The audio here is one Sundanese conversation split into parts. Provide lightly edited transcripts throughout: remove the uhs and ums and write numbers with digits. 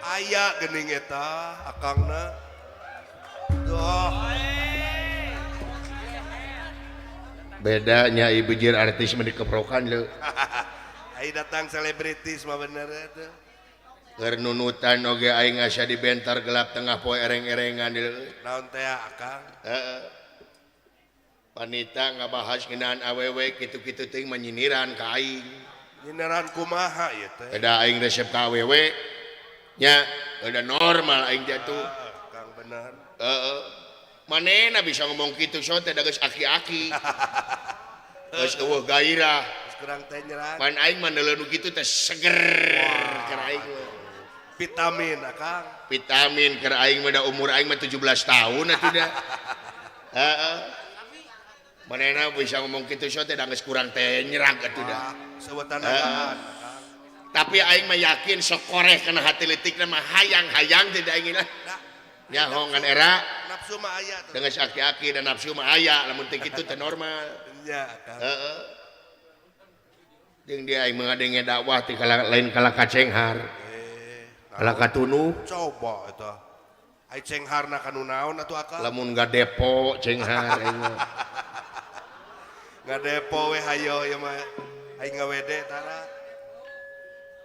Aya geuning eta akangna. Duh. Bedanya ibu jir artis mah dikeprokan leu. Ai datang selebritis mah bener eta. Keur nunutan oge aing asa dibentar gelap tengah poe ereng-erengan leu. Naon teh akang? Heeh. Panita ngabahas ngeunaan awewe kitu-kitu teuing mah nyinyiran ka aing. Nyinyiran kumaha ieu teh? Beda aing resep ka awewe nya udah normal aing teh atuh. Kang bener. Heeh. Manehna bisa ngomong kitu so teh da geus aki-aki. Geus eueuh gairah. Geus kurang teh nyerang. Pan aing mah neuleuh nu kitu teh seger keur aing mah. Vitamin akang. Vitamin keur aing mah da umur aing mah 17 tahun atuh da. Heeh. Manehna bisa ngomong kitu so teh da geus kurang teh nyerang atuh da. Seueutan. Tapi aing mah yakin sok koreh kana hati leutikna mah hayang-hayang teh da aing lah. Nyaho ngan era nafsu mah aya tuh. Dengan aki-aki dan nafsu mah aya lamun teh kitu teh normal. Nya Kang. Heeh. Jeung dia aing mah ngadenge dakwah ti kala lain kala kacenghar. Kala katunuh. Coba eta. Ai cengharna kanu naon atuh akang? Lamun ngadepo cenghar aing mah. Ngadepo we hayo ieu mah. Aing ngawede tara.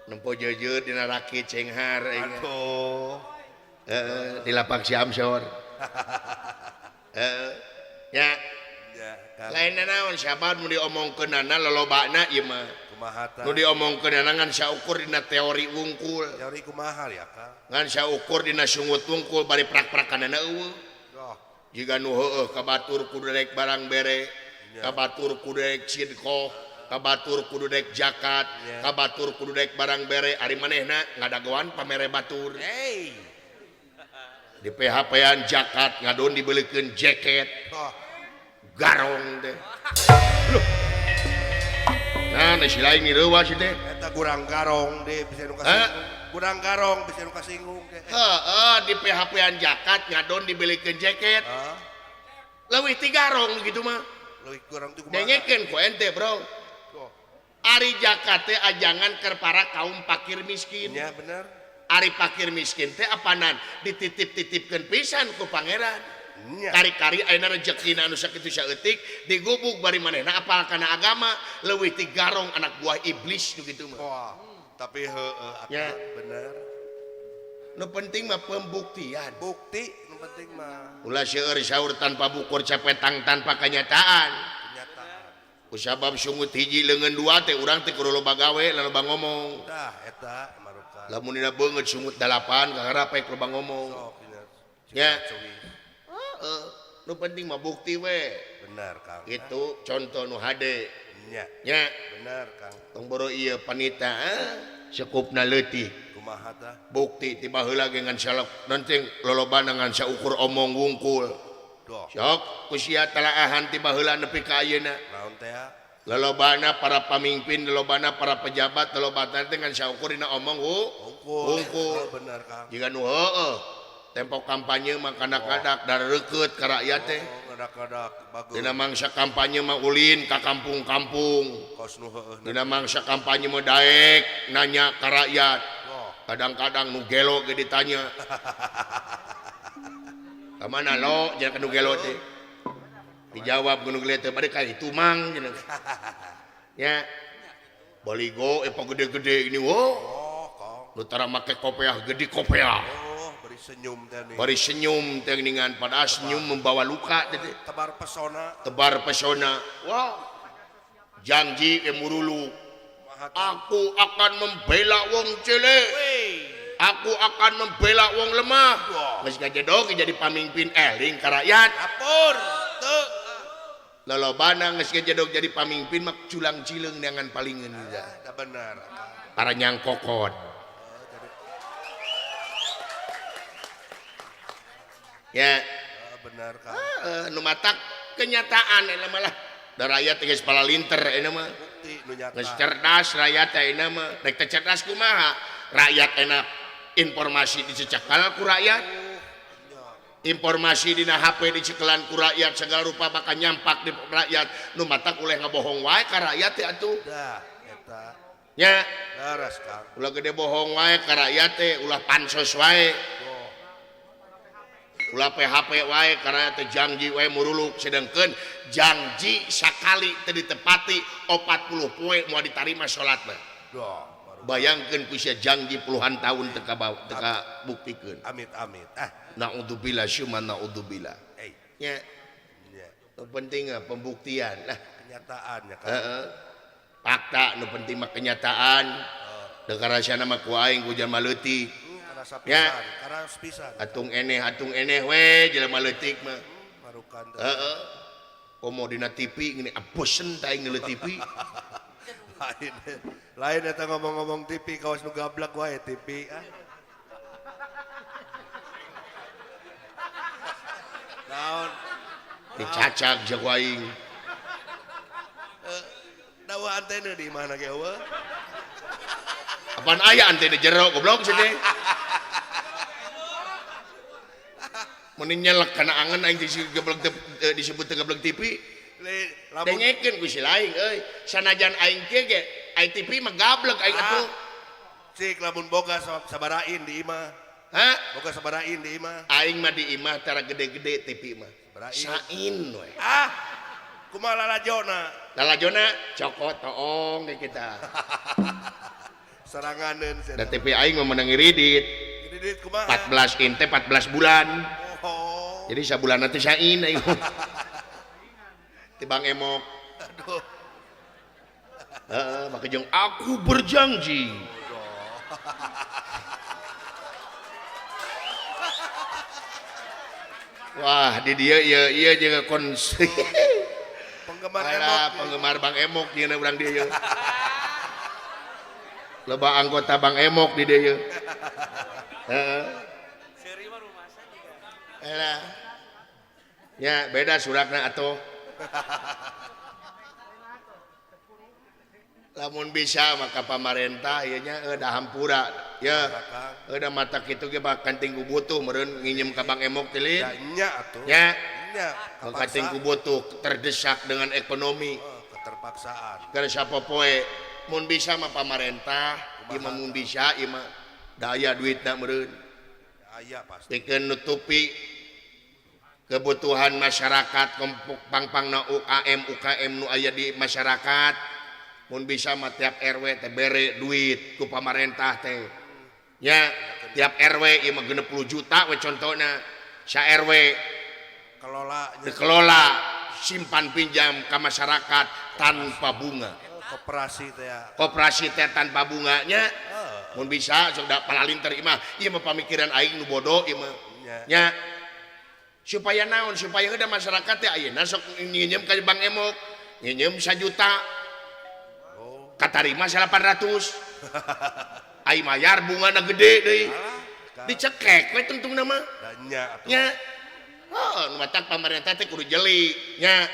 Nempo jeujeur dina rakit cenghar aing. Aduh. Heeh, di lapak si Amsor. Heeh. Nya. Ya, lain naon sahabat nu diomongkeunana lolobana ieu mah. Kumaha tah? Nu diomongkeunana ngan saukur dina teori wungkul. Teori kumaha ya, Kang? Ngan saukur dina sungut wungkul bari prak-prakanana eueuh. Oh. Jiga nu heueuh ka batur kudu rek barang bere, ka batur kudu rek sidqoh, ka batur kudu rek zakat, ka batur kudu rek barang bere, ari manehna ngadagoan pamere batur. Hey. Di PHP-an zakat ngadon dibelikeun jaket. Oh. Garong teh. Loh. Nah, si lain ngireuwas teh. Eta kurang garong deh bisa nu kasinggung. Kurang garong bisa nu kasinggung teh. Heeh, di PHP-an zakat ngadon dibelikeun jaket. Heeh. Leuwih ti garong gitu mah. Leuwih kurang ti kumaha? Dengekeun ku ente, Bro. Oh. Ari zakat teh ajangan keur para kaum fakir miskin. Nya bener. Ari fakir miskin teh apanan dititip-titipkeun pisan ku pangeran. Kari-kari ayeuna rezekina anu sakitu saeutik digubug bari manehna apal kana agama leuwih ti garong anak buah iblis nu kitu mah. Wah, tapi heueuh ya bener. Nu penting mah pembuktian. Bukti nu penting mah. Ulah seueur saur tanpa bukur capetang tanpa kenyataan. Kenyataan. Kusabab sungut hiji leungeun dua teh urang teh kudu loba gawe loba ngomong. Tah eta maruka. Lamun dina beungeut sungut 8 kaharep rek loba ngomong. Sok nya. Nu penting mah bukti we. Benar Kang. Itu contoh nu hade. Nya. Nya. Benar Kang. Tong boro ieu panita sekupna leutik. Kumaha tah? Bukti ti baheula ge ngan salok nanti lolobana ngan saukur omong wungkul. Sok ku sia talaahan ti baheula nepi ka ayeuna. Naon teh? Lolobana para pamimpin, lolobana para pejabat, lolobana teh ngan saukur dina omong wungkul. Oh, benar Kang. Jiga nu heueuh. Tempo kampanye mah kadak-kadak dar reukeut ka rakyat teh. Kadak-kadak bagus. Dina mangsa kampanye mah ulin ka kampung-kampung. Kos nu heueuh. Dina mangsa kampanye mah daek nanya ka rakyat. Kadang-kadang nu gelo ge ditanya. Ka mana lo jeung nu gelo teh? Dijawab nu gelo teh bade ka itu mang cenah. Nya. Baligo eta gede-gede ini wo. Nu tara make kopeah gede kopeah. Senyum teh bari senyum teh geuningan pada senyum membawa luka teh tebar pesona tebar pesona wah janji murulu aku akan membela wong cilik, aku akan membela wong lemah. Geus ngajedog jadi pamimpin eling ka rakyat apur teu lolobana geus ngajedog jadi pamimpin mah culang cileung neangan palingeun da bener para nyangkokot. Ya benar Kang. Nu matak kenyataan eta malah da rakyat geus palalinter eta mah. Bukti nu nyata. Geus cerdas rakyat eta mah. Rek teh cerdas kumaha? Rakyat enak informasi dicecekal ku rakyat. Informasi dina HP dicekelan ku rakyat segala rupa bakal nyampak di rakyat. Nu matak uleh ngabohong wae ka rakyat teh atuh. Dah eta. Nya. Leres Kang. Ulah gede bohong wae ka rakyat teh, ulah pansos wae. Ulah PHP wae ka rakyat teh janji wae muruluk sedengkeun janji sakali teu ditepati 40 poe moal ditarima salatna. Bayangkeun ku sia janji puluhan tahun teu kabuktikeun. Amit amit. Ah, naudzubillah syumma naudzubillah. Nya. Nu penting pembuktian lah kenyataannya kan. Heeh. Fakta nu penting mah kenyataan. Teu karasana mah ku aing ku jalma leutik. Karasa pisan, karas pisan. Atung eneh we jelema leutik mah. Marukan teh. Heeh. Komo dina TV ngene bosen ta aing ngeuleuh TV. Lain. Lain eta ngomong-ngomong TV kawas nu gablek wae TV ah. Naon? Dicacak jeung aing. Dawa antena di mana ge eueuh? Apaan aya antena jero goblok sih teh. Mun nyelek kana angen aing disebut teu gablek TV. Dengekeun ku si laing euy. Sanajan aing kieu ge ai TV mah gablek aing atuh. Cik lamun boga sabarain di imah. Hah? Boga sabarain di imah. Aing mah di imah tara gede-gede TV mah. Sain we. Ah. Kumaha lalajona? Lalajona cokot toong ge kita. Seranganeun sia. Da TV aing mah meunang ngiridit. Ngiridit kumaha? 14 in teh 14 bulan. Oh. Jadi sabulan teh sain aing. Tibang emok. Aduh. Heeh, make jeung aku berjanji. Wah, di dia ieu ieu jeung kons. Penggemar Emok. Penggemar Bang Emok dieuna urang dieu ieu. Loba anggota Bang Emok di dieu ieu. Heeh. Elah. Nya beda surakna atuh. Lamun bisa maka pamarentah ieu nya da hampura ya da mata kitu ge bahkan tinggu butuh meureun nginjem ka Bang Emok teh lin. Nya atuh. Nya. Nya maka tinggu butuh terdesak dengan ekonomi. Keterpaksaan. Keur sapopoe mun bisa mah pamarentah ieu mah mun bisa ieu mah daya duitna meureun. Aya pasti. Pikeun nutupi kebutuhan masyarakat kelompok pangpangna UKM UKM nu aya di masyarakat. Mun bisa mah tiap RW teh bere duit ku pamarentah teh. Nya tiap RW ieu mah 60 juta we contona. Sa RW kelola dikelola simpan pinjam ka masyarakat tanpa bunga. Koperasi teh ya. Koperasi teh tanpa bunganya. Mun bisa sok da palalinter ieu mah ieu mah pamikiran aing nu bodoh ieu mah. Nya supaya naon supaya heuda masyarakat teh ayeuna sok nginjem ka Bank Emok nginjem 1 juta. Katarima 800. Ai mayar bungana gede deui. Dicekek we tungtungna mah. Nya atuh. Nya. Heuh, nu matak pamarentah teh kudu jeli nya.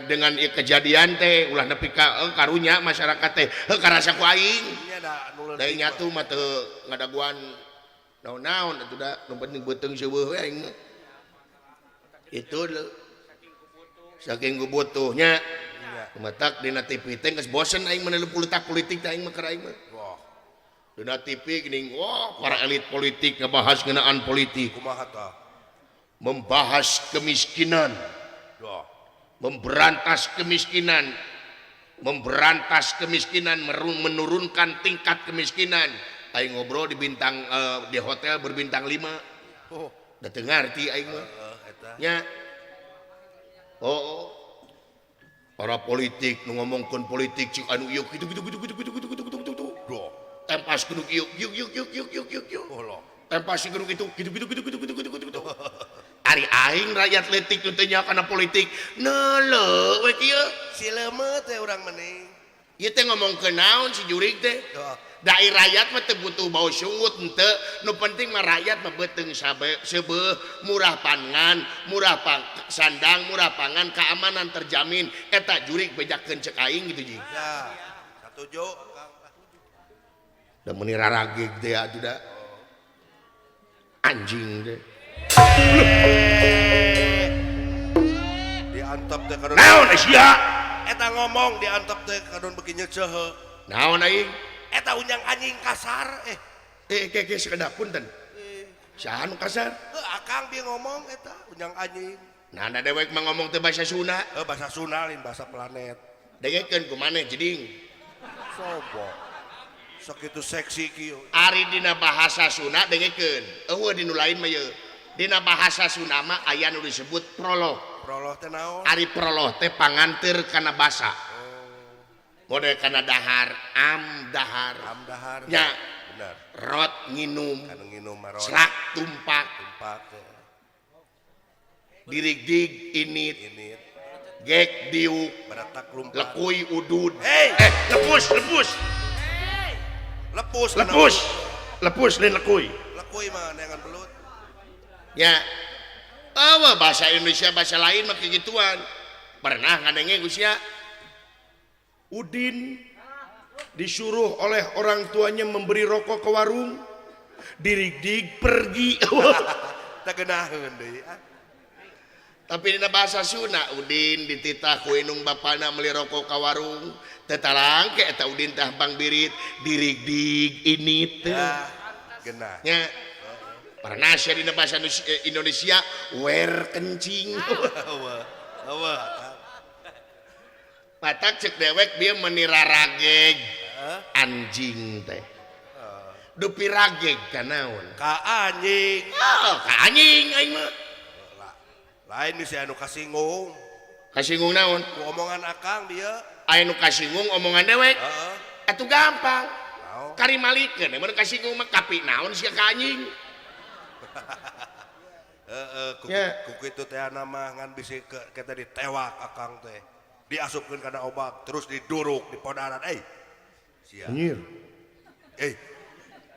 Dengan ieu kejadian teh ulah nepi ka karunya masyarakat teh heuh karasa ku aing. Da nyatu mah teu ngadaguan naon-naon atuh da nu penting beuteung seueuh we aing mah. Itu saking butuhnya. Matak dina TV teh geus bosen aing mah politik politik teh aing mah keur aing mah. Dina TV geuning wah para elit politik ngebahas ngeunaan politik. Kumaha tah? Membahas kemiskinan. Memberantas kemiskinan. Memberantas kemiskinan, menurunkan tingkat kemiskinan. Aing ngobrol di bintang di hotel berbintang 5. Oh. Da teu ngarti aing mah. Nya. Oh. Para politik nu ngomongkeun politik cik anu ieu kitu kitu kitu kitu kitu kitu kitu kitu kitu. Tempas kudu ieu ieu ieu ieu ieu ieu ieu ieu. Tempas kudu kitu kitu kitu kitu kitu kitu kitu kitu. Ari aing rakyat leutik nu teu nyaho kana politik. Neuleuh we kieu. Si leumeut teh urang mending. Ieu teh ngomongkeun naon si jurig teh? Da rakyat mah teu butuh bau sungut henteu. Nu penting mah rakyat mah beuteung seubeuh, murah pangan, murah sandang, murah pangan, keamanan terjamin. Eta jurig bejakeun ceuk aing gitu ji. Ya, satuju. Da meuni rarageg teh atuh da. Anjing teh. Diantep teh kadon. Naon sia? Eta ngomong diantep teh kadon beuki nyeuceuh. Naon aing? Eta unjang anjing kasar Eh, sekedap punten. Saha nu kasar? Akang dia ngomong eta unjang anjing. Nah, da dewek mah ngomong teh bahasa Sunda. Bahasa Sunda lain bahasa planet. Dengekeun ku maneh jeding. Sobo. Sakitu seksi kieu. Ari dina bahasa Sunda dengekeun. Eueuh di nu lain mah yeuh. Dina bahasa Sunda mah aya nu disebut prolog. Prolog teh naon? Ari prolog teh panganteur kana basa. Model kana dahar, am dahar. Am dahar. Nya. Benar. Rot nginum. Kana nginum marot. Serak tumpak. Tumpak. Dirigdig init. Init. Gek diuk. Baratak lumpat. Lekui udud. Hey. Lepus, lepus. Hey. Lepus. Lepus. Lepus lain lekui. Lekui mah neangan belut. Ya. Awa bahasa Indonesia bahasa lain mah kegituan. Pernah ngadenge Gusia? Udin disuruh oleh orang tuanya memberi rokok ke warung, dirigdig pergi. Teu geunaheun deui. Tapi dina bahasa Sunda Udin dititah ku indung bapana meuli rokok ka warung, teu talangke eta Udin tah pangbirit, dirigdig ini teh. Geunah. Nya. Pernah sia dina bahasa Indonesia wer kencing. Eueuh. Batak cek dewek dia menirarageg anjing teh. Dupi rageg ka naon? Ka anjing. Oh, ka anjing aing mah. Lain bisa anu kasinggung. Kasinggung naon? Ku omongan akang dia. Aya nu kasinggung omongan dewek. Heeh. Atuh gampang. Kari malikeun mun kasinggung mah kapi naon sia ka anjing. Heeh, ku kitu teh mah ngan bisi kita ditewak akang teh. Diasupkeun kana obak terus diduruk di podaran sia. Anjir.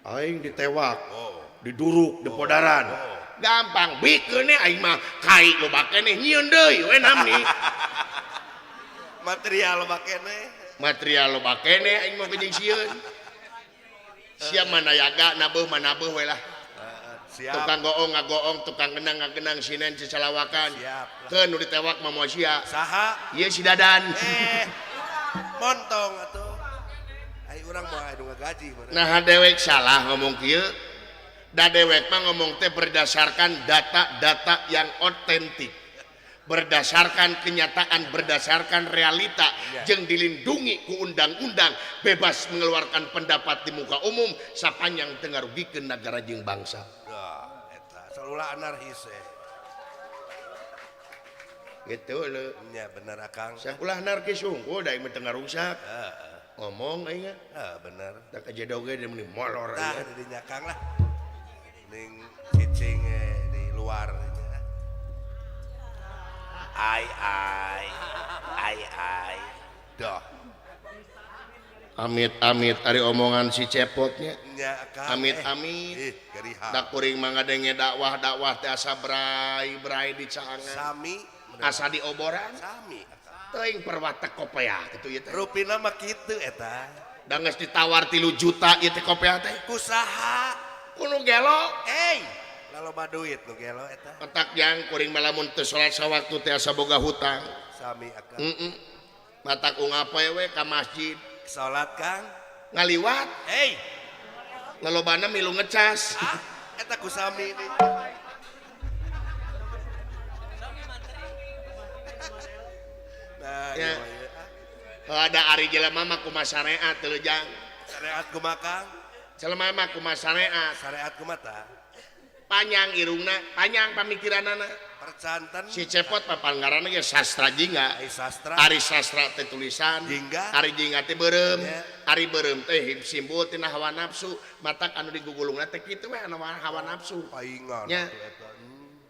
Aing ditewak. Oh. Diduruk di podaran. Oh. Gampang bikeun aing mah kai loba keneh nyieun deui we namni. Material loba keneh. Material loba keneh aing mah geuning sieun. Sia manayaga nabeuh manabeuh we lah. Siap. Tukang goong ngagoong, tukang genang ngagenang, sinen cecalawakan. Siap. Keun nu ditewak mah moal sia. Saha? Ieu si Dadan. Montong atuh. Ai urang moal anu ngagaji meureun. Nah dewek salah ngomong kieu. Da dewek mah ngomong teh berdasarkan data-data yang otentik. Berdasarkan kenyataan, berdasarkan realita, ya. Jeung dilindungi ku undang-undang, bebas mengeluarkan pendapat di muka umum sapanjang teu ngarugikeun nagara jeung bangsa. Dah, eta salulah anarkis. Gitu lho. Nya bener akang. Sakulah anarkis unggul da ieu teu ngarungsak. Heeh. Ngomong aing. Heeh, bener. Da kajedoge deui meni molor. Tah di dinya Kang lah. Ning cicing di luar. Ai ai ai ai. Dah. Amit amit ari omongan si cepotnya. Nya Kang. Amit amit. Geriha. Da kuring mah ngadenge dakwah-dakwah teh asa brai-brai di caangan. Sami asa dioboran. Sami. Teuing perwatek kopea kitu ieu teh. Rupina mah kitu eta. Da geus ditawar 3 juta ieu teh kopea teh. Ku saha? Ku nu gelo. Loba duit nu gelo eta. Otak yang kuring mah lamun teu salat sawaktu teh asa boga hutang. Sami akang. Heeh. Matak ungap we ka masjid. Salat Kang. Ngaliwat. Lalobana milu ngecas. Ah, eta ku sami deui. Nah, ya. Ada ari jelema mah kumaha syariat teu jang. Syariat kumaha Kang? Jelema mah kumaha syariat? Syariat kumaha tah? Panjang irungna, panjang pamikiranana. Percanten si cepot papan ngaranna ge sastra jingga. Ari sastra. Ari sastra teh tulisan, jingga. Ari jingga teh beureum. Yeah. Ari beureum teh simbol tina hawa nafsu. Matak anu digugulungna teh kitu we anu hawa nafsu. Paingan nya. atuh eta.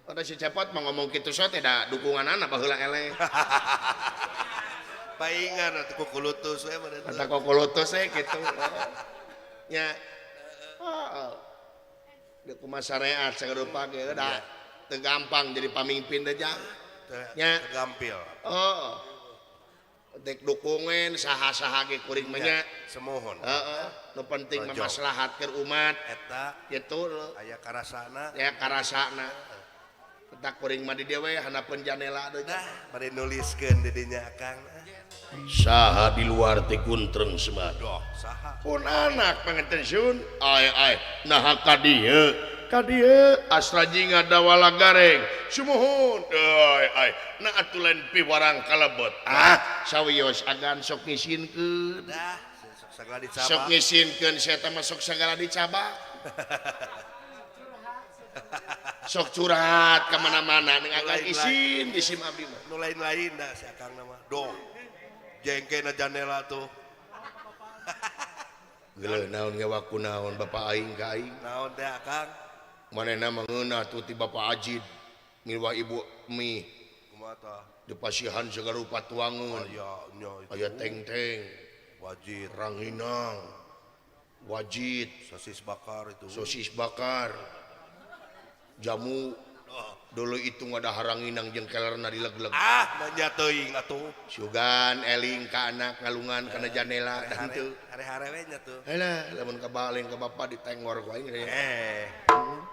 Pada si cepot mau ngomong kitu so teh da dukunganana baheula eleh. Paingan atuh kukulutus we meureun. Matak kukulutus we kitu. Nya. Oh. Di kumaha syariat sarupa ge da teu gampang jadi pamimpin teh jang. Nya teu gampil. Oh. Dek dukungan saha-saha ge kuring mah nya semohon. Heeh, nu penting mah maslahat keur umat eta kitu aya karasana. Aya karasana. Tak kuring mah di dieu we handapeun janela deui. Dah bade nuliskeun di dinya Akang. Saha di luar teh guntreng Semar. Doh, saha? Pun anak panganten sun. Ai ai naha ka dieu? Ka dieu asra jinga dawala gareng. Sumuhun. Ai ai na atuh lain piwarang kalebet. Ah, sawios agan sok ngisinkeun. Dah, sok sagala dicabak. Sok ngisinkeun sia teh mah sok sagala dicabak. Sok curhat ka mana-mana ning agan isin isim abdi mah. Nu lain-lain dah si Akang mah. Doh. Jengkena janela tuh. Geuleuh naon ngewa kunaon bapak aing ka aing. Naon teh Akang? Manehna mah ngeunah tuh ti Bapak Ajid ngiwa ibu mi. Kumaha tah? Dipasihan segala rupa tuangeun. Aya nya itu. Aya teng-teng, wajit, ranginang, wajit, sosis bakar itu. Sosis bakar. Jamu dulu itu ada haranginang jeung kelerna dileg-leg. Ah, nanya teuing atuh. Sugan eling ka anak ngalungan kana janela dah henteu. Hare-hare we nya tuh. Halah, lamun kabaling ka bapa ditengor ku aing.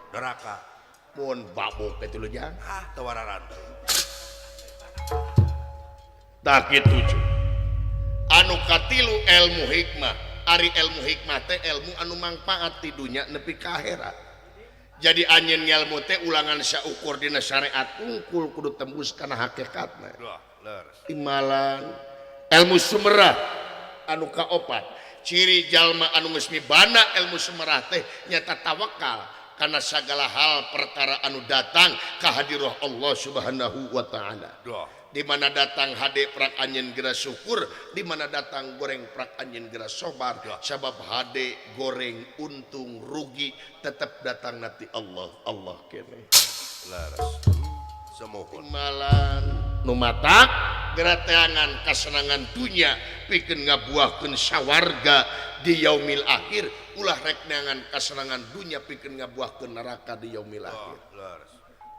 Doraka. Mun babuk teh tuluy jang. Ah, teu wararan. Tah kitu cuy. Anu katilu ilmu hikmah. Ari ilmu hikmah teh ilmu anu mangpaat ti dunya nepi ka akhirat. Jadi anjeun ngelmu teh ulangan saukur dina syariat unggul kudu tembus kana hakikatna. Timalan ilmu sumerah anu kaopat. Ciri jalma anu geus mibana ilmu sumerah teh nyata tawakal kana sagala hal perkara anu datang ka hadirah Allah Subhanahu wa taala. Di mana datang hade prak anjeun geura syukur, di mana datang goreng prak anjeun geura sobar, sabab hade goreng untung rugi tetap datang nanti Allah Allah kene. Laras. Semohon. Malan nu matak geura teangan kasenangan dunya pikeun ngabuahkeun sawarga di yaumil akhir, ulah rek neangan kasenangan dunya pikeun ngabuahkeun neraka di yaumil akhir. Laras.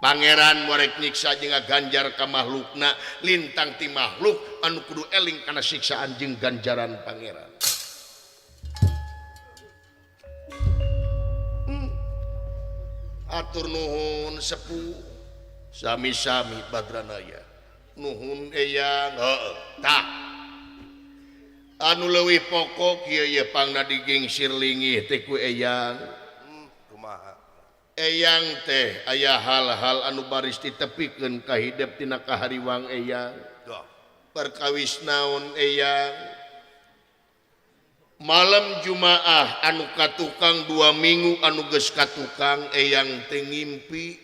Pangeran morek nyiksa jeung ngaganjar ka makhlukna lintang ti makhluk anu kudu eling kana siksaan jeung ganjaran pangeran. Atur nuhun sepuh sami-sami badranaya. Nuhun eyang heueuh tah. Anu leuwih pokok ieu ye pangna digingsir lingih teh ku eyang. Kumaha? Eyang teh aya hal-hal anu baris ditepikeun ka hidep tina kahariwang eyang. Perkawis naon eyang? Malam Jumaah anu katukang 2 minggu anu geus katukang eyang teh ngimpi,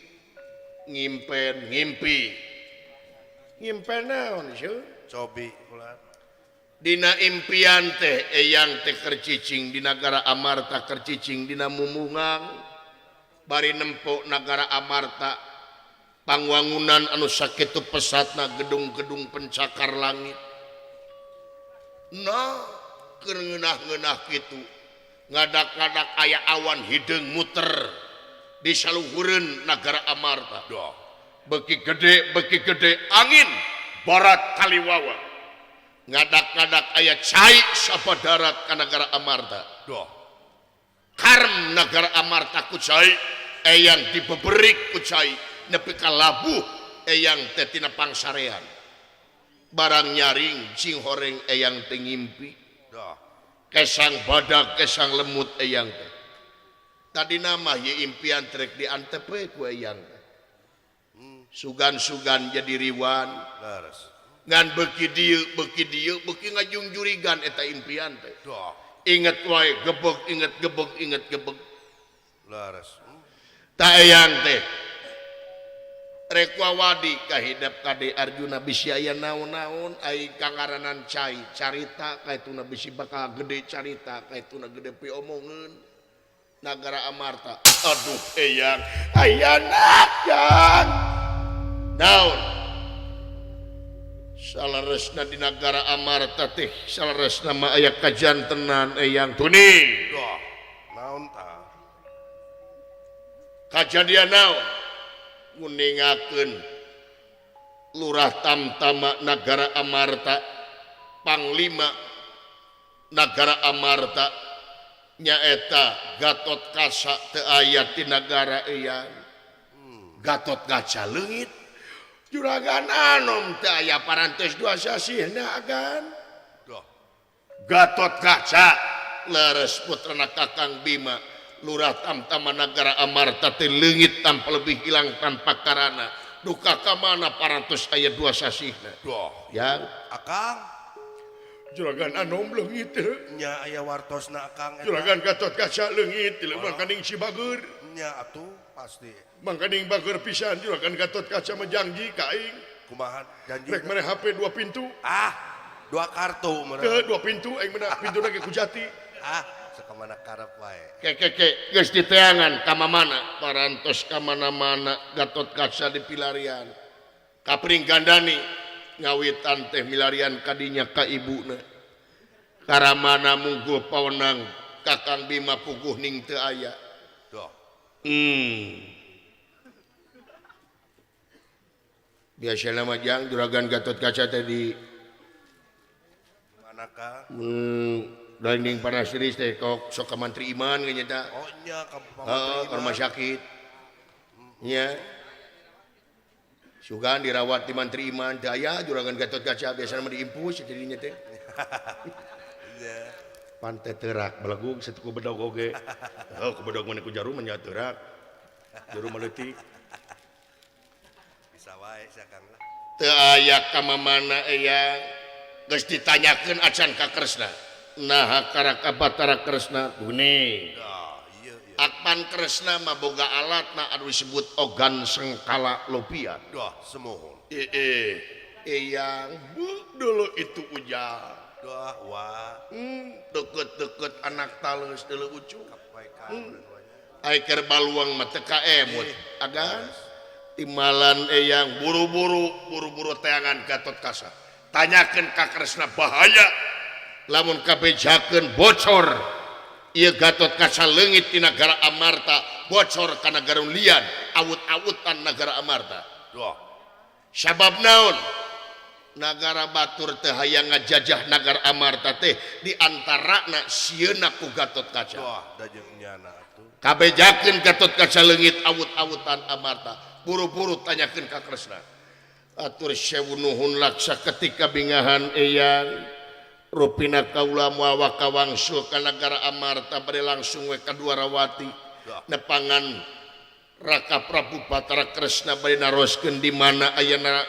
ngimpen, ngimpi. Ngimpen naon seuh? Cobi ulah. Dina impian teh eyang teh keur cicing di nagara Amarta, keur cicing dina mumungang. Bari nempo nagara Amarta pangwangunan anu sakitu pesatna gedung-gedung pencakar langit. Nah, keur ngeunah-ngeunah kitu ngadak-ngadak aya awan hideung muter di saluhureun nagara Amarta. Beuki gede angin barat kaliwawa. Ngadak-ngadak aya cai sapadarat ka nagara Amarta. Karm nagara Amarta ku cai eyang dibeberik ku cai nepi ka labuh eyang teh tina pangsarean. Barang nyaring cing horeng eyang teh ngimpi. Kesang badag kesang lemut eyang teh. Tadi nama ye impian trek diantep we ku eyang teh. Sugan-sugan jadi riwan. Ngan beuki dieu beuki ngajungjurigan eta impian teh. Inget wae gebeg inget gebeg inget gebeg. Laras. Ta eyang teh rek wawadi kahidep kade Arjuna bisi aya naon-naon ai kangaranan cai carita kaituna bisi bakal gede carita kaituna gede piomongeun nagara Amarta. Aduh eyang ayana jang naon saleresna di nagara Amarta teh saleresna mah aya kajantenan eyang tuni. Naon tah? Kajadian naon? Nguningakeun Lurah Tamtama nagara Amarta, Panglima nagara Amarta nyaeta Gatot Kasa teu aya di nagara eyang. Gatot Kaca leungit Juragan Anom teu aya parantos dua sasihna agan. Gatot Kaca leres putrana Kakang Bima Lurah Tamtama Nagara Amarta teh leungit tanpa lebih hilang tanpa karana duka ka mana parantos aya dua sasihna. Yang Akang Juragan Anom leungit nya aya wartosna Akang eta. Juragan Gatot Kaca leungit mangkaning si Bageur nya atuh pasti mangkaning Bageur pisan Juragan Gatot Kaca mah janji ka aing kumaha janji rek mere HP dua pintu ah dua kartu ke dua pintu aing mah pintuna ge ku jati ah sakamana karep wae ke geus diteangan ka mamana parantos ka mana-mana Gatot Kaca dipilarian kapring gandani ngawitan teh milarian kadinya ka ibuna karamana mungguh pawenang Kakang Bima puguh ning teu aya. Biasana mah jang Juragan Gatot Kaca teh di mana ka? Landing panas tiris teh kok sok ka Mantri Iman ge nya. Oh nya ka Mantri Iman. Rumah sakit. Nya. Sugan dirawat di Mantri Iman teu aya Juragan Gatot Kaca biasana mah diimpus jadinya teh. Pantai terak belegug satuku bedog oge. Oh ku bedog mah ku jarum nya terak. Jarum leutik. Bisa wae sia Kang lah. Teu aya ka mamana aya geus ditanyakeun acan ka Kresna. Naha karaka Batara Kresna geuning. Akpan Kresna mah boga alatna anu disebut ogan sengkala lopia. Dah semohon. Eyang bu dulu itu ujang. Dah wah. Deket-deket anak taleus deuleu ucu. Ai keur baluang mah teu kaemut. Agan timalan eyang buru-buru teangan Gatot Kaca. Tanyakeun ka Kresna bahaya. Lamun kabejakeun bocor ieu Gatot Kaca leungit di nagara Amarta bocor ka nagara lian awut-awutan nagara Amarta. Sabab naon nagara batur teh hayang ngajajah nagara Amarta teh di antarana sieuna ku Gatot Kaca. Kabejakeun Gatot Kaca leungit awut-awutan Amarta buru-buru tanyakeun ka Kresna. Atur sewu nuhun laksa ketika bingahan eyang rupina kaula moal wangsul ka nagara Amarta bade langsung we ka Dwarawati nepangan Raka Prabu Batara Kresna bade naroskeun di mana ayana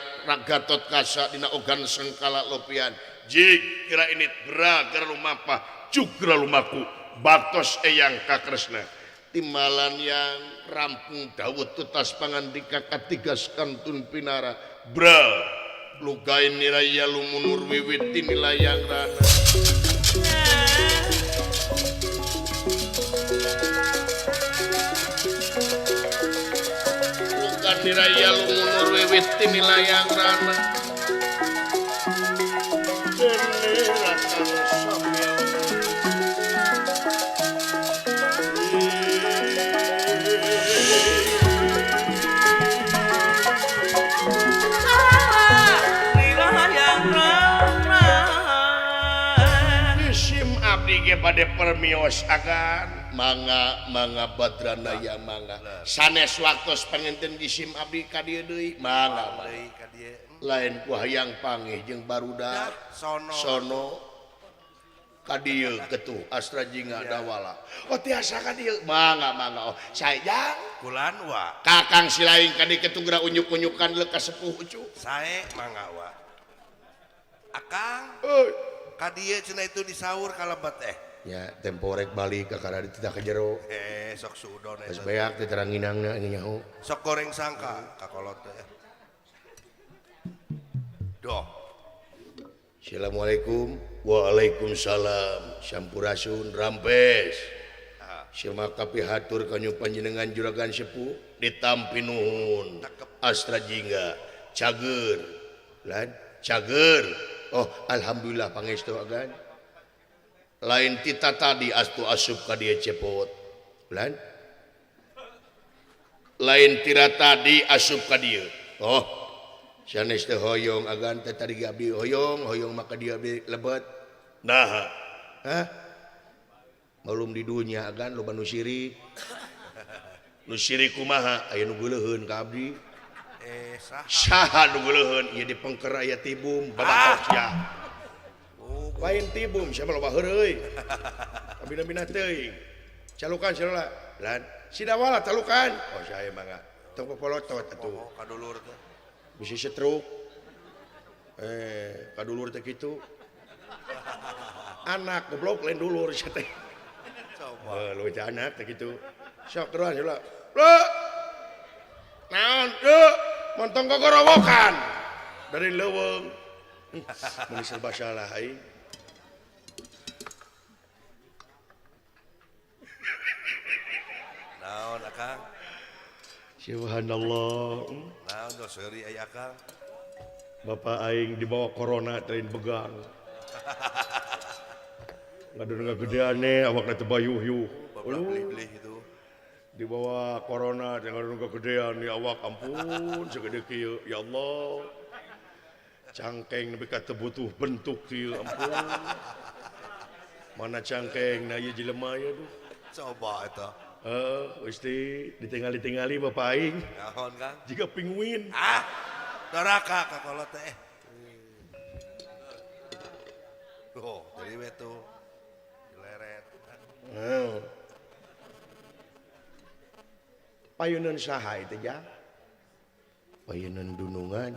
Gatot Kaca dina ogan sengkala lopian. Jig kira ini bra geura lumapah cuk geura lumaku baktos eyang ka Kresna. Timalan yang rampung dawuh tutas pangandika katigas kantun pinara bra lugain niraya lumunur wiwit tinilayang rana. Lugain niraya lumunur wiwit tinilayang rana. Bade permios agan mangga mangga badranaya mangga sanes waktos panginten jisim abdi ka dieu deui mangga lain ku hayang pangih jeung barudak sono ka dieu ketuh Astra Jingga Dawala oh tiasa ka dieu mangga mangga oh sae jang kulan wa kakang silaing ka dieu ketuh geura unyuk-unyukan leuh ka sepuh ucu sae mangga wa akang euy ka dieu cenah itu disaur kalebet eh ya tempo rek balik ka karadi teh ka jero sok suudon eta geus beak teh terang nginangna nyaho sok goreng sangka ka kolot teh doh. Assalamualaikum. Waalaikumsalam. Sampurasun rampes. Sema kapihatur kanyu panjenengan juragan sepuh ditampi nuhun Astra Jingga cager lan cager. Oh alhamdulillah pangestu agan. Lain tita tadi astu asup ka dieu cepot lan lain tira tadi asup ka dieu. Oh sanes teh hoyong agan teh tadi abdi hoyong hoyong maka dieu abdi lebet naha hah malum di dunya agan loba nu sirik. Nu sirik kumaha aya nu geuleuheun ka abdi. Saha? Saha nu geuleuheun? Ieu di pengker aya tibum babatok sia. Oh, Lain tibum sia mah loba heureuy. Kabina-bina teuing. Calukan sia lah. Lan si Dawala calukan. Oh saya mangga. Tong popolotot atuh. Oh, kadulur teh. Bisi stroke. Kadulur teh kitu. Anak goblok lain dulur sia teh. Coba. Heuh, leuwih teh anak teh kitu. Sok terus heula. Leu. Naon? Leu. Montong gogorowokan dari leuweung. Mun serba salah aing. Naon akang? Subhanallah. Naon do seuri aya akang? Bapak aing dibawa corona teh begang. Ngadon ngagedeane awakna teh bayuh-yuh. Bapak beli-beli itu. Dibawa corona teh ngadon ngagedean di awak ampun segede kieu ya Allah. Cangkeng nepi ka teu butuh bentuk kieu ampun. Mana cangkeng na ieu jelema ieu duh. Coba eta. Heeh, Gusti ditingali-tingali bapak aing. Naon Kang? Jiga pinguin. Ah. Doraka ka kolot teh. Oh, jadi we tuh. Dileret. Heeh. Payuneun saha itu jang? Payuneun dunungan.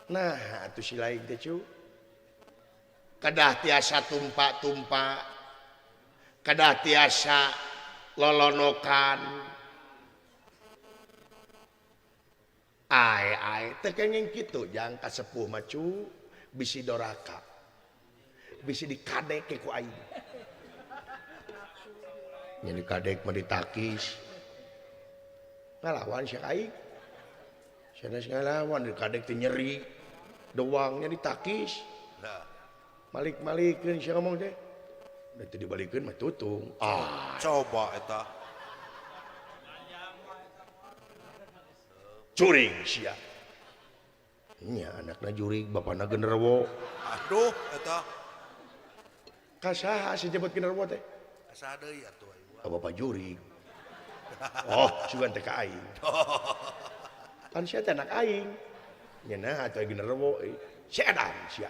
Nah, atuh si lain teh cu. Kedah tiasa tumpak-tumpak. Kedah tiasa lolonokan. Ai ai teh kenging kitu jang kasepuh mah cu bisi doraka. Bisi dikadek ku aing. Nya dikadek mah ditakis. Ngalawan sia aing. Sanes ngalawan dikadek teh nyeri. Doangnya ditakis. Nah. Malik-malikeun sia ngomong teh. Da teu dibalikeun mah tutung. Ah, coba eta. Jurig sia. Nya anakna jurig, bapana genderuwo. Aduh eta. Ka saha si jebot genderuwo teh? Ka saha deui atuh aing. Ka bapa jurig. Oh, sugan teh ka aing. Pan sia teh anak aing. Nya nah atuh genderuwo euy. Si edan sia.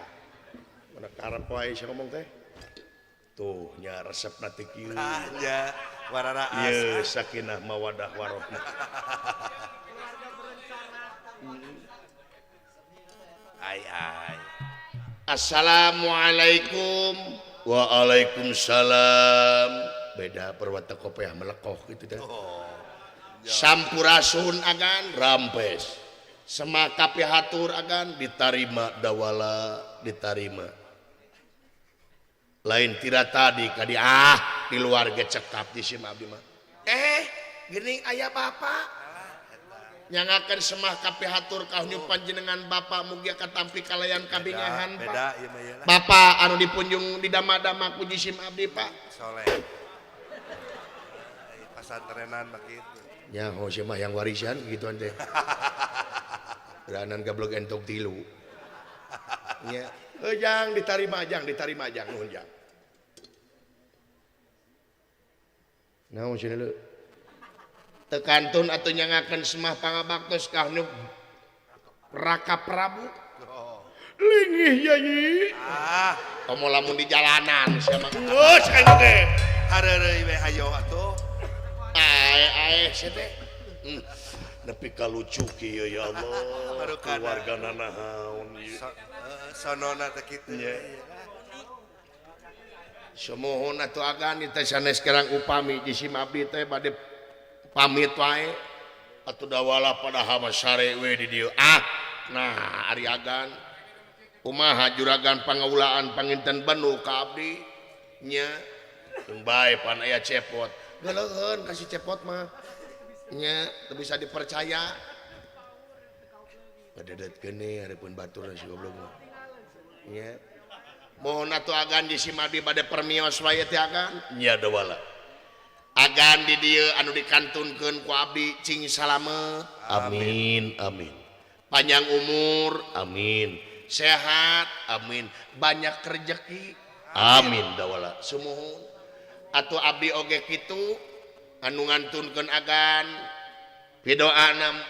Mana karep wae sia ngomong teh. Tuh nya resepna teh kieu. Ah nya wararaas. Ieu sakinah mawadah warohmah. Ai ai. Assalamualaikum. Waalaikumsalam. Beda perwata kopiah melekoh gitu teh. Oh. Sampurasun agan rampes. Semaka pihatur agan ditarima dawala ditarima. Lain tidak tadi kadi ah di luar ge cekap di sim abdi mah. Geuning aya bapak. Nyangakeun semah kapihatur kahunyu panjenengan bapak mugia katampi kalayan kabingahan Pak. Beda ieu mah ieu lah. Bapak anu dipunjung di dama-dama ku jisim abdi Pak. Soleh. Pasantrenan mah kitu. Nyaho sia mah yang warisan gituan teh. Beranan gablog entok tilu. Nya, heuh jang ditarima jang nuhun jang. Naon cenah leu? Tekantun atau nyangakeun semah pangabaktos ka nu Raka Prabu. Lingih yai. Ah, komo lamun di jalanan sia mah. Geus aing teh. Hareureuy we hayo atuh. Ae ae sia teh. Nepi ka lucu kieu ya Allah. Keluargana naon ieu. Sonona teh kitu. Sumuhun atuh agan teh sanes kerang upami jisim abdi teh bade pamit wae atuh dawala padahal mah sare we di dieu. Ah, nah ari agan kumaha juragan pangaulaan panginten benu ka abdi nya teu bae pan aya cepot. Geuleuheun ka si cepot mah nya teu bisa dipercaya. Padedet keune hareupeun batur si goblok mah. Nya mohon atuh agan di sim abdi bade permios wae teh agan. Nya dawala. Agan di dieu anu dikantunkeun ku abdi cing salamet. Amin amin. Panjang umur amin. Sehat amin. Banyak rejeki amin dawala. Sumuhun atuh abdi oge kitu Anu ngantunkeun agan pidoana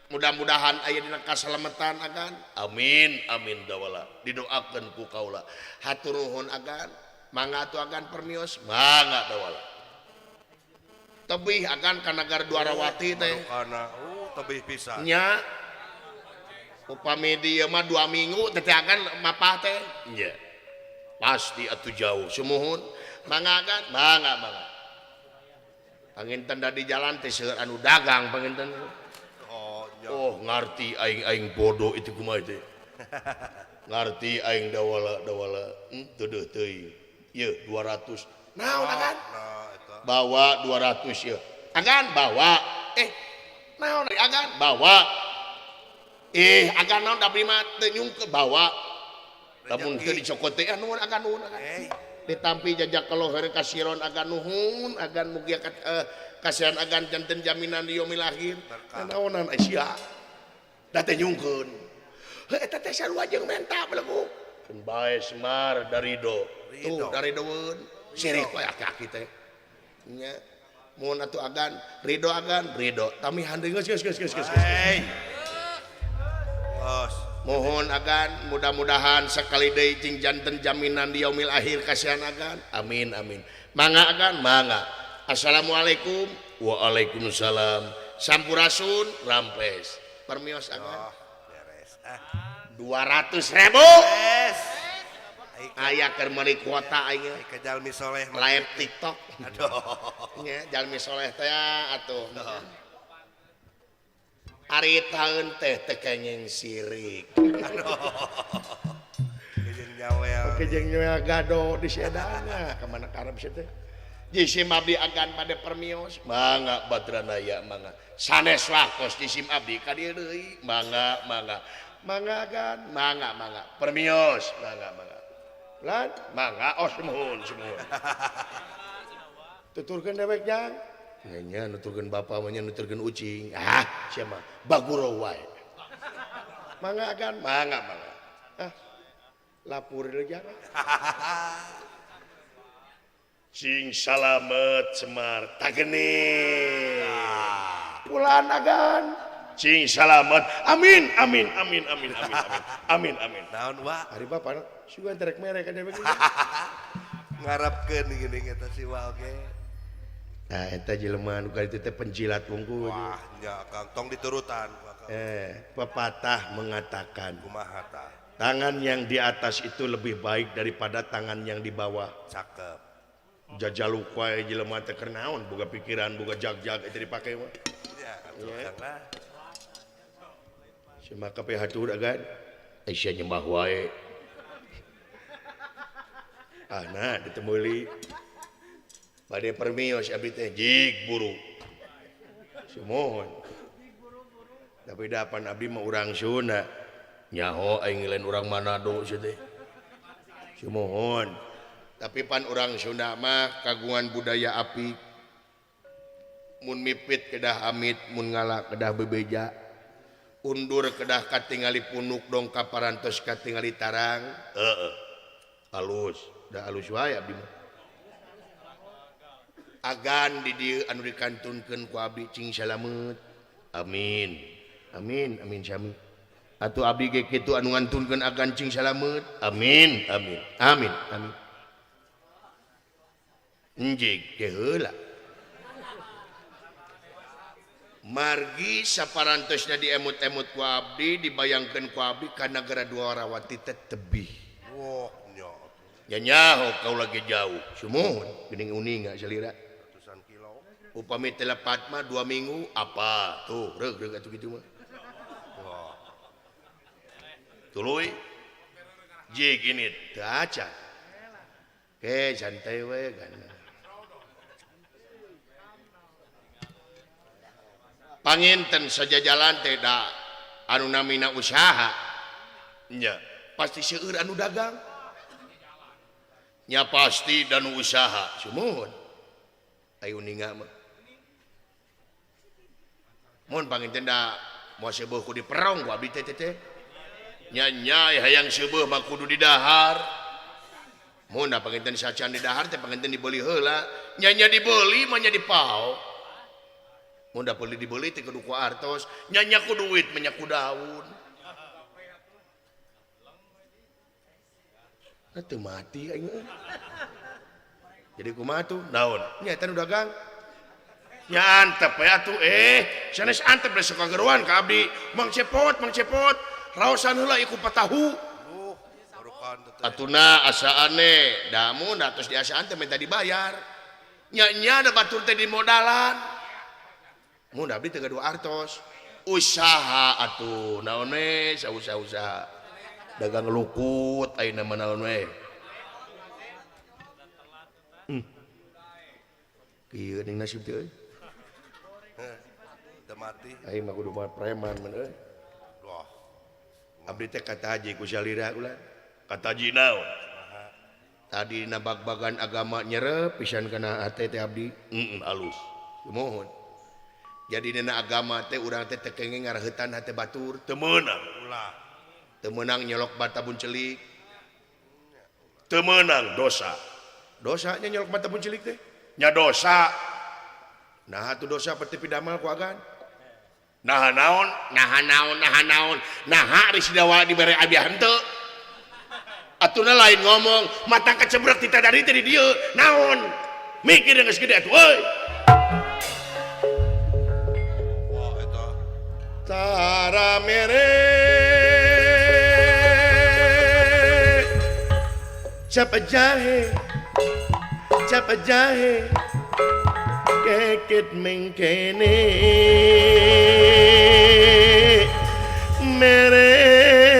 mudah-mudahan aya dina kasalametan agan. Amin amin dawala didoakeun ku kaula. Hatur nuhun agan. Mangga atuh agan permios. Mangga dawala. Tebih agan ka Nagara Dwarawati teh. Kana tebih pisan. Nya. Upami dieu mah 2 minggu teh agan mapah teh. Nya. Pasti atuh jauh. Sumuhun. Mangga agan. Mangga mangga. Panginten da di jalan teh seueur anu dagang panginten. Oh, nya. Oh, ngarti aing-aing bodoh itu kumaha teh. Ngarti aing dawala-dawala. Teueuh teuing. Ieu 200. Naon agan? Nah, eta. Bawa 200 ieu. Agan bawa. Naon agan bawa. Agan naon da abdi mah teu nyungkeun bawa. Lamun teu dicokot teh nuhun agan nuhun agan. Ditampi jajak keloheur kasiron agan nuhun agan mugi kasihan agan janten jaminan di yaumil akhir. Naonan sia. Da teh nyungkeun. Heuh eta teh sarua jeung menta belegu. Keun bae Semar darido. Tuh daridoeun. Sirik we aki-aki teh. Nya. Mun atuh agan ridho agan ridho. Tamihan deui geus geus geus geus geus. Geus. Mohon agan mudah-mudahan sekali deui cing janten jaminan di yaumil akhir kasihan agan. Amin amin. Mangga agan mangga. Assalamualaikum. Waalaikumsalam. Sampurasun rampes. Permios agan. Oh, beres. 200.000. Beres. Aya keur meuli kuota aing. Ka jalmi soleh live TikTok. Aduh. Nya jalmi soleh teh atuh. Ari taun teh teu kenging sirik. Kejeng nyawel. Kejeng nyawel gado di sedana ka mana karep sia teh. Jisim abdi agan pada permios. Mangga badranaya mangga. Sanes waktos jisim abdi ka dieu deui. Mangga mangga. Mangga agan mangga mangga. Permios mangga mangga. Lan mangga oh sumuhun sumuhun. Tuturkeun dewek jang. Nya nuturkeun bapa mah nya nuturkeun ucing. Ah, sia mah baguro wae. Mangga agan, mangga mangga. Ah. Lapur deui jang. Sing salamet Semar tageni. Pulan agan. Sing salamet. Amin amin amin amin amin amin. Amin amin. Naon wa? Ari bapa sugan terek merek dewek. Ngarepkeun geuning eta si wa oge. Nah, eta jelema nu kitu teh penjilat wungkul. Wah, nya Kang tong diturutan. Pepatah mengatakan kumaha tah? Tangan yang di atas itu lebih baik daripada tangan yang di bawah. Cakep. Jajaluk wae jelema teh keur naon, boga pikiran, boga jag-jag eta dipake mah. Ya, atuh Kang lah. Sia kabeh hatur agan. Sia nyembah wae. Ah, nah ditemeuli. Bade permios abdi teh jig buru. Sumuhun. Tapi dapan abdi mah urang Sunda. Nyaho aing lain urang Manado sia teh. Sumuhun. Tapi pan urang Sunda mah kagungan budaya apik. Mun mipit kedah amit, mun ngala kedah bebeja. Undur kedah katingali punuk dong kaparantos katingali tarang. Heeh. Alus, da alus wae abdi mah. Agan di dieu anu dikantunkeun ku abdi cing salamet. Amin. Amin amin sami. Atuh abdi ge kitu anu ngantunkeun agan cing salamet. Amin amin. Amin amin. Enjig ge heula. Margi saparantosna diemut-emut ku abdi dibayangkeun ku abdi ka Nagara Dwarawati teh tebih. Wah, nya. Nya nyaho kaula ge jauh. Sumuhun geuning uninga salira. Upami telepat mah 2 minggu apa tuh reug reug atuh kitu mah. Wah. Tuluy jig ini teu acan. Ke santai we kan. Panginten sajajalan teh da anu namina usaha. Nya pasti seueur anu dagang. Nya pasti dan usaha. Sumuhun. Ayo ninga mah. Mun panginten da moal seueuh ku diperong ku abdi teh teh. Nya nya hayang seueuh mah kudu didahar. Mun da panginten sacan didahar teh panginten dibeuli heula. Nya dibeli mah nya dipao. Mun da beli dibeli teh kudu ku artos, nya nya ku duit mah nya ku daun. Atuh mati aing euy. Jadi kumaha tuh? Naon? Nya eta nu dagang. Nya antep we atuh sanes antep da sok kageruan ka abdi. Mang Cepot, Mang Cepot, raosan heula ieu ku patahu. Atuna asaane, da mun atos diasaan teh minta dibayar. Nya nya da batur teh di modalan. Mun abdi teh gaduh artos. Usaha atuh naon we sausaha-usaha. Dagang lukut ayeuna mah naon we. Kieu ning nasib teh euy. Teu mati. Aing mah kudu mah preman mun euy. Wah. Abdi teh kata haji ku salira ulah. Kata haji naon? Tadi na bag-bagan agama nyerep pisan kana hate teh abdi. Heeh, alus. Mohon. Jadi dina agama teh urang teh teu kenging ngaraheutan hate batur, teu meunang ulah. Teu meunang nyolok bata buncelik. Teu meunang dosa. Dosanya nyolok bata buncelik teh. Nya dosa. Nah atuh dosa peti pidamal ku agan. Nah naon? Nah naon, nah naon. Nah ari sidawa dibere abi henteu. Atuna lain ngomong, mata kecebrek ti tadari teh di dieu. Naon? Mikir geus gede atuh euy. Wah eta. Tara mere cap jahe cap jahe keket mengkene merengkel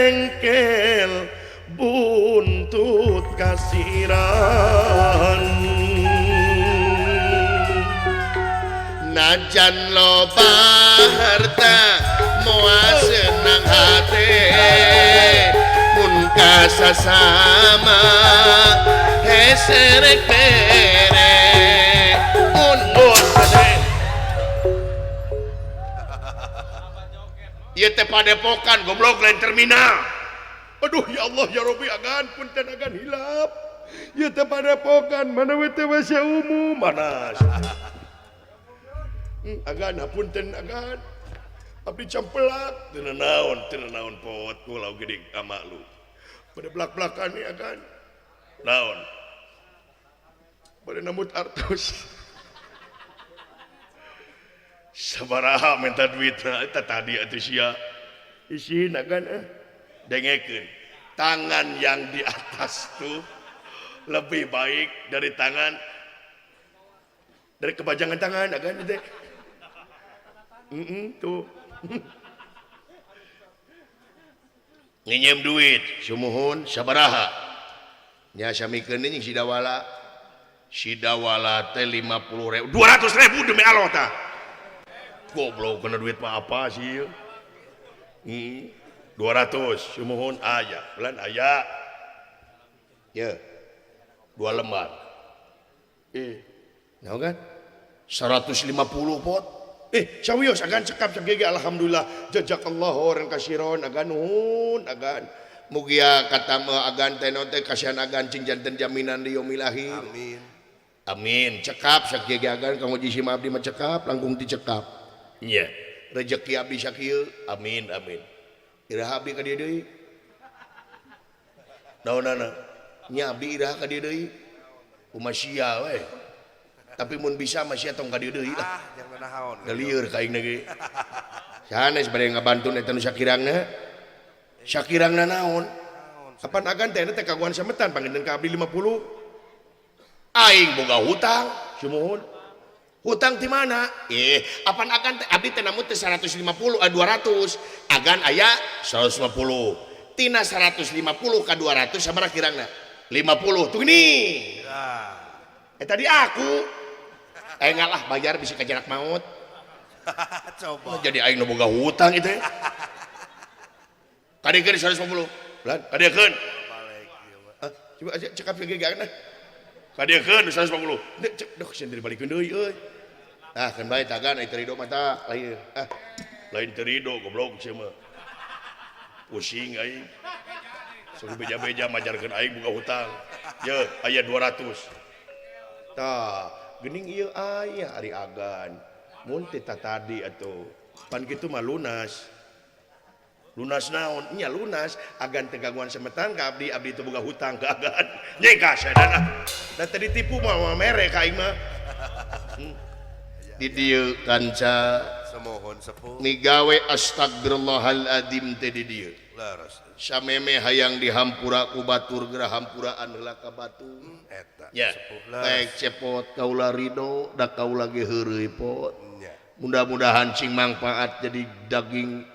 buntut kasiran najan loba harta moa senang hate mun kasasama heserek bere mun ieu teh padepokan goblok lain terminal. Aduh ya Allah ya Rabbi agan punten agan hilap. Ieu teh padepokan mana we teh WC umum mana. Agan hapunten agan. Abdi campelak teu naon pot kula gede ka lu. Pada belak-belakan nih agan. Naon? Pada nambut artos. Sabaraha minta duit eta tadi atuh sia. Isin agan dengekeun. Tangan yang di atas tuh lebih baik dari tangan dari kebajangan tangan agan teh. Tuh. Nginjem duit sumuhun sabaraha. Nya samikeun jeung Sidawala. Sidawala teh 50.000, 200.000 demi Allah tah. Goblok kena duit mah apa sih? 200 sumuhun aya, bulan aya. Ya. 2 lembar. Naon kan? 150 pot. Sawios agan cekap sagege alhamdulillah jazakallahu orang kasiron agan nuhun agan. Mugia kata mah agan teh naon teh kasihan agan cing janten jaminan di yaumil akhir. Amin. Amin. Cekap sagege agan kanggo jisi mah abdi mah cekap langkung dicekap. Nya, rezeki abdi sakieu. Amin amin. Iraha abdi ka dieu deui? Naonana? Nya abdi iraha ka dieu deui? Kumaha sia we. Tapi mun bisa mah sia tong ka dieu deui lah. Ah, jangan naon. Da lieur ka aing ge. Sanes bade ngabantu eta nu sakirangna. Sakirangna naon? Kapan agan teh teh kaguan sametan panginten ka abdi 50. Aing boga hutang, sumuhun. Hutang di mana? Apan agan teh abdi teh namun teh 150 200. Agan aya 150. Tina 150 ka 200 sabaraha kirangna? 50. Tuh gini. Tadi aku ngalah bayar bisa ka jarak maut. Coba. Jadi aing nu boga hutang itu. Kadiekeun 150. Lan, kadiekeun. Coba aja cekap ge gana. Kadiekeun 150. Duh, sieun dibalikeun deui euy. Ah, kan bae tagan ai teu rido mata lain. Ah, lain teu rido goblok sia mah. Pusing aing. Sok beja-beja majarkeun aing boga hutang. Ye, aya 200. Tah, Geuning ieu aya ari agan. Mun teh tadi atuh. Pan kitu mah lunas. Lunas naon? Nya lunas agan teh gangguan semetan ka abdi, abdi teu boga hutang ka agan. Nyengka sadana. Da teh ditipu mah mah mere ka aing mah. Di dieu kanca semohon sepuh. Migawe astagfirullahaladzim teh di dieu. Sameme hayang dihampura ku batur geura hampuraan heula ka batur. Eta ya. Baik cepot kaula ridho da kaula ge heureuy pot. Mudah-mudahan cing mangfaat jadi daging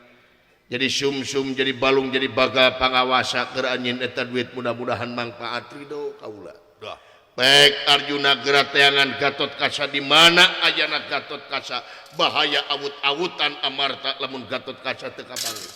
jadi sumsum jadi balung jadi baga pangawasa keur anjeun eta duit mudah-mudahan mangfaat ridho kaula. Baik Arjuna geura teangan Gatot Kaca di mana ayana Gatot Kaca bahaya awut-awutan amarta lamun Gatot Kaca teu kapanggih.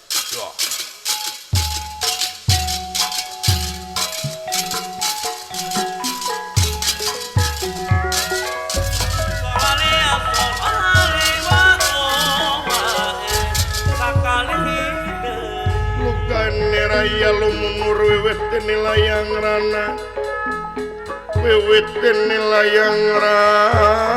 Lugan raya lumunur wiwit teh layang rana. Wiwit teh layang rana.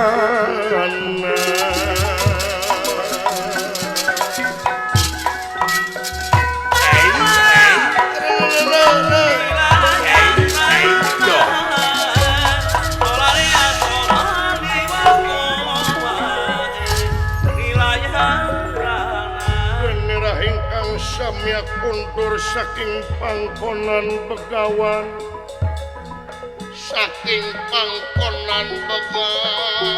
Samya kuntur saking pangkonan begawan saking pangkonan begawan.